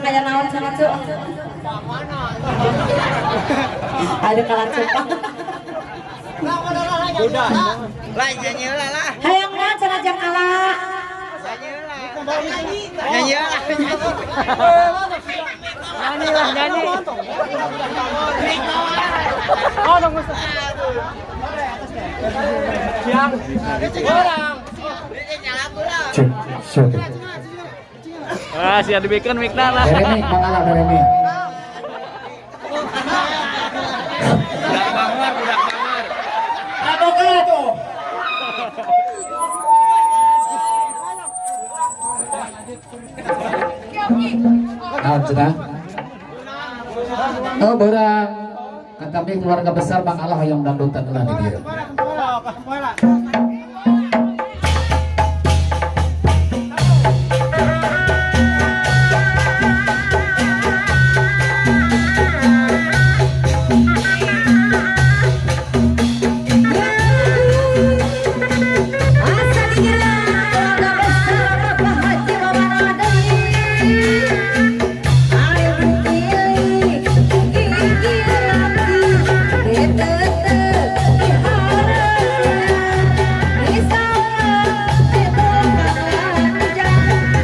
Aya naon cenah, Cu? Ada kalah cupang. Udah. Lah, nyanyi lah lah. Hayang naon cenah jang ala? Nyanyi lah. Nyanyi lah, nyanyi. Oh, dong. Siang. Orang. Cek, cek. Ah, siap dibikin mikna lah. Jeremy, Bang Ala, Jeremy. Budak bangor, budak bangor. Apa tuh? Naon cenah? Oh, beurang. Kan kami keluarga besar Bang Ala hoyong dangdutan lah di dieu. Asa dikira keluarga besar Bapak Haji Maman deui. Ayo dipilih gigi laki tetep diharap. Misalnya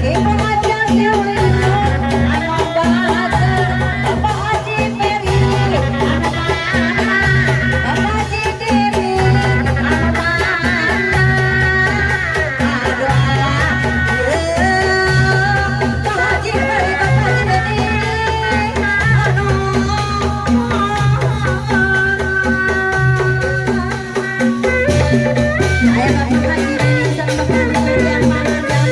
Ibu Majang Dewi anu bahagia, Bapak Haji Peri anu mana, Bapak Haji Dewi anu mana, aduh Bapak Haji Peri, Bapak Haji Dewi anu. Ayo Bapak Haji Dewi sama Bapak Haji Peri yang mana jam.